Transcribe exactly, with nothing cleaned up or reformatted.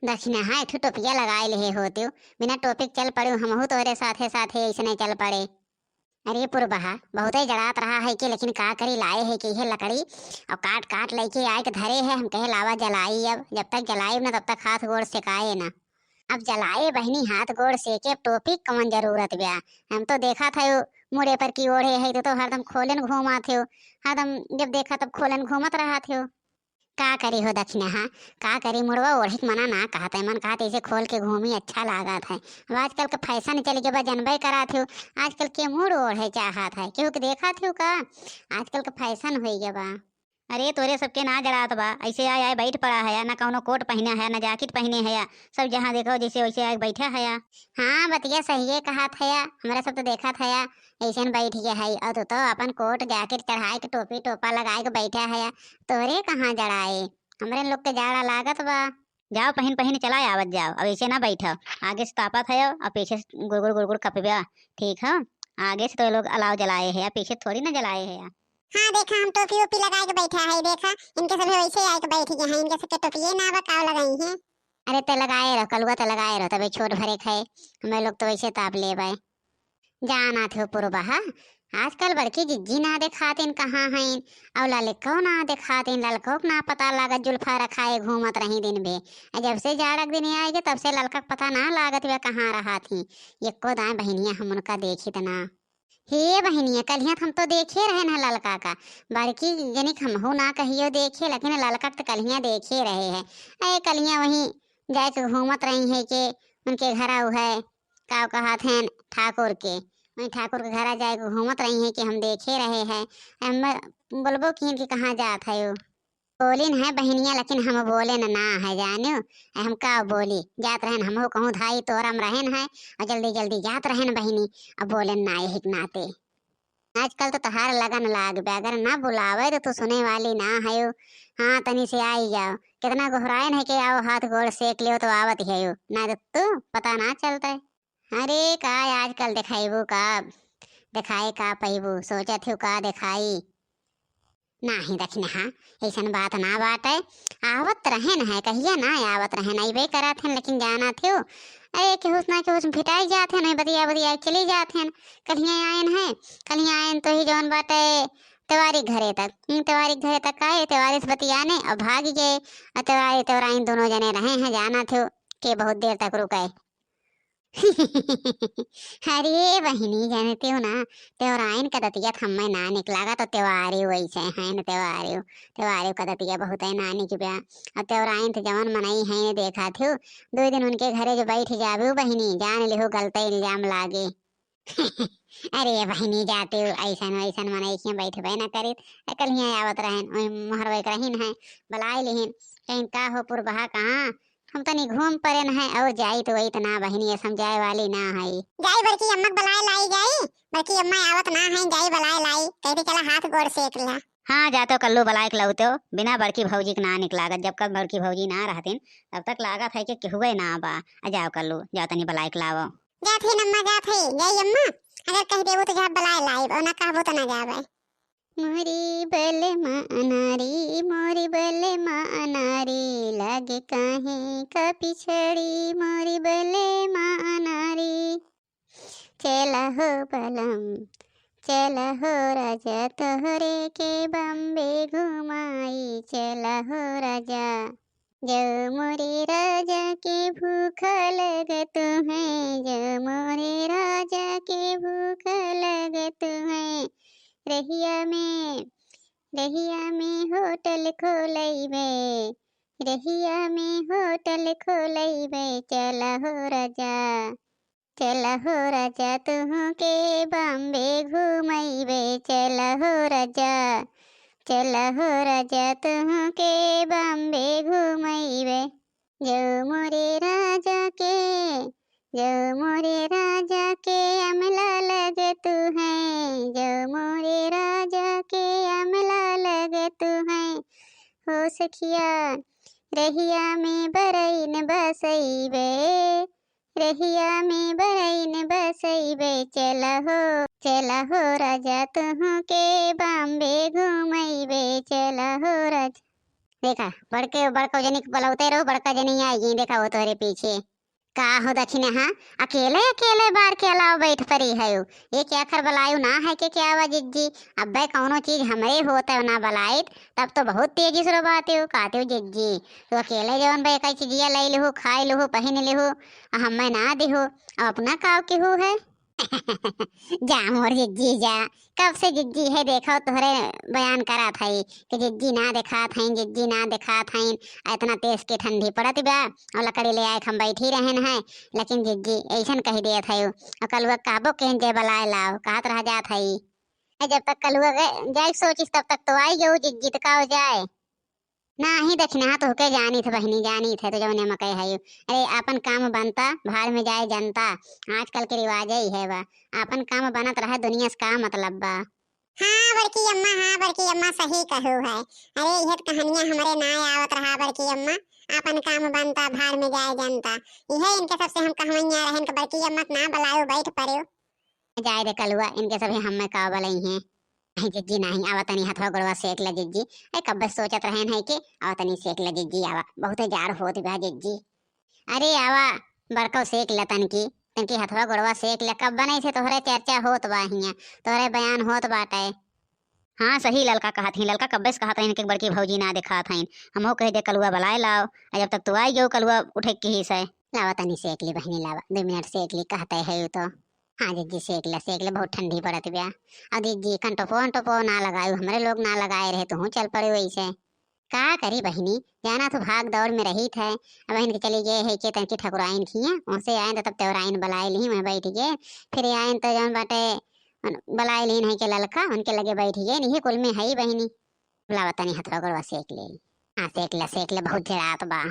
दखिनहा, एक ठो टोपिया लगाए लेहे होतेउ, बिना टोपी के चल पड़ेउ, हमहू तोरे साथे साथे ऐसने चल पड़े। अरे पुरबहा, बहुतै जड़ात रहा है कि, लेकिन का करी, लाए है कि इहे लकड़ी, और काट काट लइके आए के धरे है। हम कहे लावा जलाई, अब जब तक जलाइब ना तब तक हाथ गोड़ सेकाए ना। अब जलाए बहिनी हाथ गोड़ सेके, अब टोपी के कवन जरूरत बा। हम तो देखत है मुड़े पर की ओढ़े है, तो, तो हरदम खोलेन घूमत हो, हरदम जब देखा तब खोलेन घूमत रहत हो। का करी हो दखिनहा, का करी, मुड़वा ओढ़े के मना ना कहत है, मन कहत है ऐसे खोल के घूमी, अच्छा लागत है। अब आजकल के फैशन चल गया बा, जनबे करत हो, आजकल के मुड़ ओढ़े चाहत है, केहू के देखत हो का? आजकल के फैशन होई गया बा। अरे तोरे सबके ना जड़ात बा, ऐसे आए आए बैठ पड़ा है, ना कौनो कोट पहने है, ना जैकेट पहने है, सब जहाँ देखो जैसे वैसे आए बैठा है। हाँ, बतिया सहिए कहत है, हमरा सब तो देखत है, ऐसे न बैठ गया है, और तू तो अपन कोट जैकेट चढ़ाए के टोपी टोपा लगाए के बैठा है, तोरे कहाँ जड़ाए? हमरे लोग के जाड़ा लागत बा। जाओ पहिन पहिन चला आवत जाओ, अब ऐसे ना बैठो, आगे से तापत है और पीछे से गुड़गुड़ गुड़गुड़ कपबा, ठीक है? आगे से तो ये लोग अलाव जलाए है, पीछे थोड़ी ना जलाए है। हाँ देखा, हम टोपी ओपी लगाए के बैठा है, देखा इनके सब वैसे आए के बैठ गए हैं, इनके सबके टोपिए ना बा, काव लगाई है। अरे ते लगाए रहो कलुआ, ते लगाए रहो, तबे छोट भरे खाए, हमें लोग तो वैसे ताप ले बाए। जानत हो पुरबहा, आजकल बड़की जिज्जी ना देखातिन कहाँ हईन, और ललको ना देखातिन, ललको के ना पता लागत, जुल्फा रखाए घूमत रही दिन भे। आ जब से जाड़क दिन आए गे तब से ललका के पता ना लागत बा कहाँ रहत ही। एको दाएं बहिनिया हम उनका देखित ना। हे बहिनिया, कलिया हम तो देखे रहे न ललका का, बड़की जनिक हमहू ना कहियो देखे, लेकिन ललका के तो कलिया देखे रहे है। ए कलिया वहीं जाए के घूमत रही है के उनके घरा उ है, का कहत हैं, ठाकुर के, वहीं ठाकुर के घरा जाए के घूमत रही है कि हम देखे रहे हैं। हम बोलबो किन कि कहाँ जात है उ। बोलिन है बहिनिया, लेकिन हम बोलेन ना है, जानियो। हम का बोली, जात रहन हमहू कहूँ धाई तोरम रहन है, और जल्दी जल्दी जात रहन बहिनी, अब बोलेन ना यही के नाते। आजकल तो तोहार लगन लाग बे, अगर ना बुलावे तो तू सुने वाली ना हयो। हाँ, तनी से आई जाओ, कितना गोहरायन है कि आओ हाथ गोड़ सेक लियो तो आवत ही हयो, ना तो तू पता ना चलता है। अरे का आजकल देखाइबू का, देखाए का पइबू, सोचत हो का देखाई? नाही दखिनहा, ऐसन बात ना बाटे। आवत रहेन है, कहिया ना आवत रहेन, अइबे करत हन, लेकिन जानत हो, अरे केहूस ना केहूस भेटाई जात हन, बतिया बतिया चली जात हन। कलिया आयन है, कलिया आयन तो ही जौन बाटे तेवारी घरे तक, हम्म, तेवारी घरे तक आए, तेवारी से बतियाने और भाग गए। और तेवारी तेवराइन दोनों जने रहे हैं, जानत हो के बहुत देर तक रुके। अरे बहिनी, जानते हो ना, तेवराइन का दतिया त हम्मे ना निक लागा, तो तेवारी वैसे हैं न, तेवारी, तेवारी का दतिया बहुत है ना निक बा। और तेवराइन तो जवन मनई है न, देखा थू, दो दिन उनके घरे जो बैठ जाबे बहिनी, जान लिहो गलत इल्जाम लागे। अरे बहिनी, जाते हो ऐसन वैसन मनई के बैठबे ना करित। कल ही आवत रहन, वही मोहरवे के रहीन है, बुलाए लिहिन, कहीं का हो पुरबहा कहाँ, हम तनी घूम परेन है और जाई तो वही तना बहिनी, ये समझाए वाली ना है। जाई बड़की अम्मा के बुलाए लाई जाई, बड़की अम्मा आवत ना है, जाई बुलाए लाई, कहते चला हाथ गोड़ सेक ला। हाँ, जातो कल्लू बुलाए के लौतो, बिना बड़की भौजी के ना निक लागत, जब तक बड़की भौजी ना रहतीन, तब तक लागत है कि केहुए ना बा। आ जाओ कल्लू, जाओ तनी बुलाए के लावो। जात ही अम्मा, जात ही, जाई अम्मा, अगर कह देबो तो जा बुलाए लाई, और ना कहबो तो ना जाबे। मोरी बलमा अनारी, मोरी बलमा अनारी, लागे काहे का पिछड़ी, मोरी बलमा अनारी। चला हो बलम, चला हो राजा, तोहरे के बम्बे घुमाई, चला हो राजा। जौ मोरे राजा के भूख लगत है, जौ मोरे राजा के भूख लगत है। रहिया में, रहिया में होटल खोलैबे, रहिया में होटल खोलैबे, चला हो राजा। चला हो राजा तुहूँ के बम्बे घुमैबे, चला हो राजा, चला हो राजा तुहूँ के बम्बे घुमैबे। जौ मोरे राजा के, जौ मोरे राजा के अमला लगत है, जौ मोरे राजा के अमला लगत है। हो सखिया, रहिया में बरइन बसैबे, रहिया में बरइन बसैबे, चला हो, चला हो राजा, तुहूँ के बम्बे घुमैबे, चला हो राजा। देखा, बड़के, बड़का जनी के बलौते रहो, बड़का जनी आई गई, देखा वो तोहरे पीछे। का हो दखिनहा, अकेले अकेले बार के अलाव बैठ परी है? ये क्या खर बलायु ना है कि क्या हुआ जिज्जी? अब्बे कौनो चीज हमरे होत है ना बलाइत, तब तो बहुत तेजी से रोबाते हो, कहते हो जिज्जी, तो अकेले जौन बे कई चीजिया ले लिहु, खाई लिहु, पहिन लिहु, आ हमें ना दिहु, अब अपना काव केहू है? जा मोर जिज्जी जा, कब से जिज्जी है देखो तोहरे बयान करत हई कि जिज्जी ना देखात हईन, जिज्जी ना देखात हईन। आ इतना तेज के ठंडी पड़त बा और लकड़ी ले आए के हम बैठी रहन है, लेकिन जिज्जी ऐसन कही देत हई। और कलुआ कहबो केहन जे बलाए लाओ, कहत रह जात हई। ए, जब तक कलुआ गए, जाए के सोचिस तब तक तो आई गयो जिज्जी, तो का हो जाए? नाही दखिनहा, तोहके जानित है बहिनी, जानित है तो जौने मकई है। अरे आपन काम बनता, भाड़ में जाए जनता, आजकल के रिवाज ही है बा। आपन काम बनत रहे, दुनिया से का मतलब बा? हाँ बड़की अम्मा, हाँ बड़की अम्मा, सही कहू है। अरे यह तो कहानियाँ हमरे ना आवत रहा बड़की अम्मा, आपन काम बनता, भाड़ में जाए जनता। यह इनके सबसे हम कहवैया रहन कि बड़की अम्मा के ना बलायो, बैठ पड़ो। जाए दे कलुआ, इनके सभी हमें का बलई हैं। नहीं जिज्जी नहीं, आवा तनी हथवा गोड़वा सेक ले जिज्जी। अरे कब्बे सोचत रहन है कि आवा तनी सेक ले जिज्जी, आवा, बहुते जाड़ होत बा जिज्जी। अरे आवा, बड़को सेक ले तनकी, तनकी हथवा गोड़वा सेक ले। कब बनई से तोहरे चर्चा होत बा हियाँ, तोहरे बयान होत बाटे। हाँ सही ललका कहत ही, ललका कब्बे से कहत रहिन कि बड़की भौजी ना देखात हईन। हमहू कह दे कलुआ बलाए लाओ, आ जब तक तू आई गयो कलुआ उठे के ही से। लावा तनी सेक ली बहिनी, लावा, दो मिनट सेक ली कहते है तो। हाँ जिज्जी, सेक ले, सेक ले, बहुत ठंडी पड़त बा। और जिज्जी, कंटोपो अंटोपो ना लगायू, हमरे लोग ना लगाए रहे, तुहूँ चल पड़े वैसे। का करी बहिनी, जाना तो भाग दौड़ में रहित है। अब बहिन के चली गए है के तनकी ठकुराइन खिया, उनसे आए तो तब तेवराइन बलाए ली, वहीं बैठ गए। फिर आए तो जौन बाटे, बलाए लीन है के ललका, उनके लगे बैठ गए, नहीं कुल में है ही बहिनी। लावा तनी हथवा गोड़वा सेक ले। हाँ सेक ले, सेक ले, बहुत जड़ात बा।